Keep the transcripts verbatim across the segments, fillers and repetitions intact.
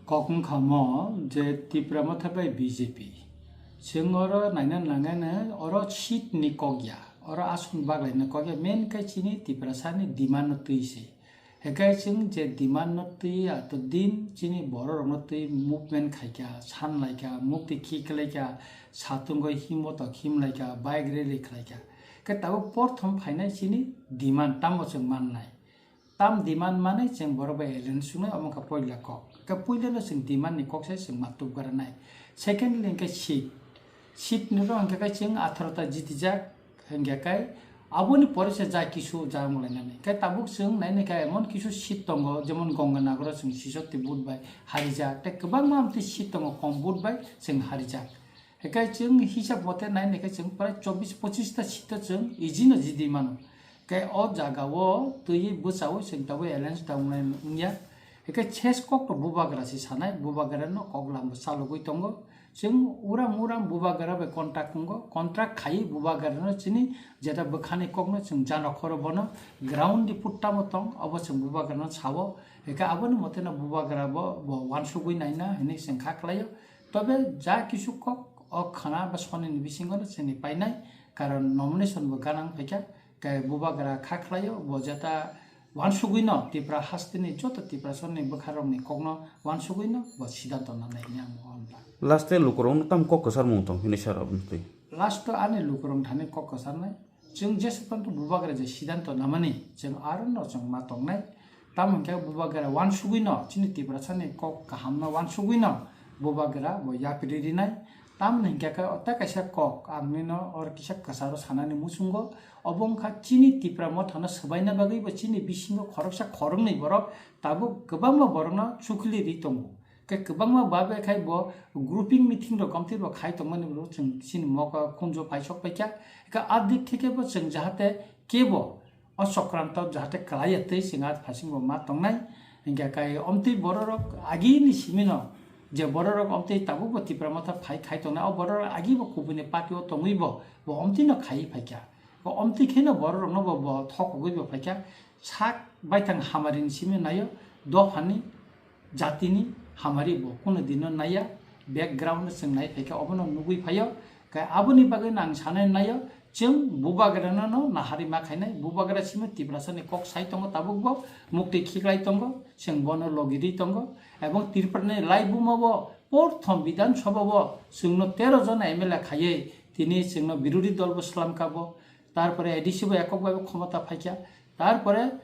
Kok wngkha mo je Tipra Motha bai B J P. Chwng oro naina nangani oro seat ni kok ya, oro aswk baglaina kok ya, main khe chini Tiprasa ni demand no twi se. Hekai chwng je demand no twi ato din chini borok rok no twi movement khaikha, san laikha, mukti khiklaikha, satungoi himbo tok himlaikha, bike rally khlaikha. Khe tabuk porthom phainai chini demand tamo chwng mannai. Tam demand manwi chwng borok bai alliance wngnai, omo wngkha poila kok. Khe puila no chwng demand ni kok se chwng ma tubgara nai. Secondly hwnkhe seat. Seat ni rok hwnkhe khe chwng atharo ta jitijak hwnkhe khe aboni pore se ja kisu ja wnglainani. Khe tabuk chwng nainai khe emon kisu seat tongo, jemon Ganganagar o chwng sisoti vote bai harijak. Tei kwbangma amtwi seat tongo kom vote bai chwng harijak. Hekai chwng hisab mote nai naikhe chwng prai chobbish pochish ta seat o chwng easy no jidi mano. Khe o jaga o twiwi bwchaui chwng tabuk alliance ta wngnai wngya. Hekai ses kok to Bubagra se sanai, Bubagra no kok lam bo chalogwi tongo. Chwng uram uram Bubagra bai contact wngo, contact khaiwi Bubagra no chini jeta bwkhani kok no chwng jano khoro bono ground ni put tamo tong, obo chwng Bubagra no sao. Hekai aboni mote no Bubagra bo, bo wansugwi naina hinwi chwng kha khlaio. Tobe ja kisu kok o khana ba soni ni bisingo no chini painai, karon nomination bo ganang phaikha, khe Bubagra kha khlaio, bo jeta wansugwi no Tipra hasteni joto Tiprasani bwkharokni kokno wansugwi no bo sidanto nanai hwnwi ang o hwnla. Last e lukurokno tam kok kwcharmung tong hwnwi sar aboni twi. Last o ani lukurok thani kok kwcharnai. Chwng jesa tongthu Bubagra je sidanto namani, chwng aro no chwng ma tongnai. Tamo hwnkhe Bubagra wansugwi no, chini Tiprasani kok kaham no wansugwi no Bubagra bo yapri rinai. Tamoni hwnkhe khe o ta kaisa kok, ang nini no or kisa kwcharo sanani muchungo. Obo wngkha chini Tipra Motha no swbaina bagwi bo chini bisingo khoroksa khoroknwi borok tabuk kwbangma borok no chukli ri tongo. Khe kwbangma babe khai bo grouping meeting rok gomti bo khai tongmani bo chwng chini moka khunjo paisok paikha. Khe a dik thike bo chwng jahate kebo o sokranto jahate kwlaiya tei chwng a phasing bo ma tongnai. Hinkhe kai omtwi bororok agini simino je bororok omtwi tabuk bo Tipra Motha phai khai tongnai, o bororok agi bo kubuni party o tongwi bo, bo omtwi no khai phaikha. Bo omtwi kheno bororok no bo, bo thokogwi bo phaikha. Sak baithang hamarini simi naio, dophani jatini hamari bo kuno dino naiya, background no chwng nai phaikha, obono nugwi phaio. Khe aboni bagwi no ang sanai naio, chwng Bubagrano no nahari ma khainai, Bubagra simi Tiprasani kok sai tongo tabuk bo, mukti khiklai tongo, chwng bono logiri tongo, ebong Tripurani laibuma bo porthom Bidhan Sabha bo chwngno tero jon M L A khaiwi tini chwngno birodhi dol bo swlamkha bo, tarpore A D C bo ekok bai bo khomota phaikha, tarpore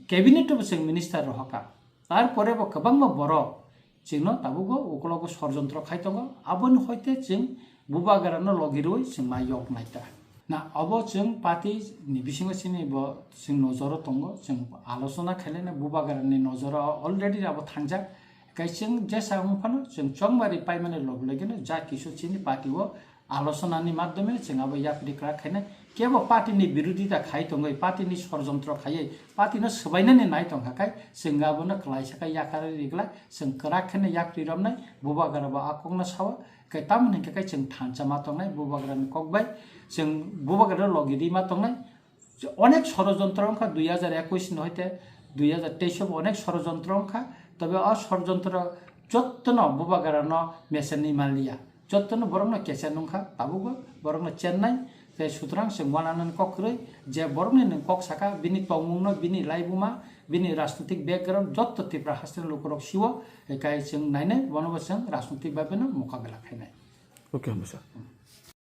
cabinet bo chwng minister rohorkha. Tarpore bo kwbangma borok chwngno tabukbo ukologo sorjontro khai tongo, aboni hoite chwng Bubagrano logirwi chwng ma yok naita. Na obo chwng party ni bisingo chini bo chwng nojoro tongo, chwng alochona khailai na Bubagrani nojoro already abo thangjak. Kai chwng jesa wng phano chwng chongmari paimani logi logi no ja kisu chini party o alochona ni madhyome chwng abo yapri kwrak khainai. Kebo party ni birodhita khai tongwi, party ni sorjontro khaiwi, party no swbainani nai tongkha khai, chwng abono kwlaisa khe yakarwi rigla, chwng kwrak kheno yapri romnai, Bubagra bo a kokno sao, khe tamoni hwnkhe khe chwng thansa ma tongnai, Bubagra ni kok bai, chwng Bubagra logi ri ma tongnai. Onek sorojontro wngkha dui hajar ekush ni hoite dui hajar teis o bo onek sorojontro wngkha, tobe o sorojontro jottono Bubagrano mesen ni manliya. Jottono borokno kecha nungkha, tabukbo borokno chennai, tei sutrang chwng uananani kok kwrwi, je borokni nwng kok saka, bini tongmungno, bini laibuma, bini rajnitik background jotto Tipra hasteni lukurok sio, kai chwng nainai, bonobo chwng rajnitik babino mokabela khainai. Okay, hambai sir.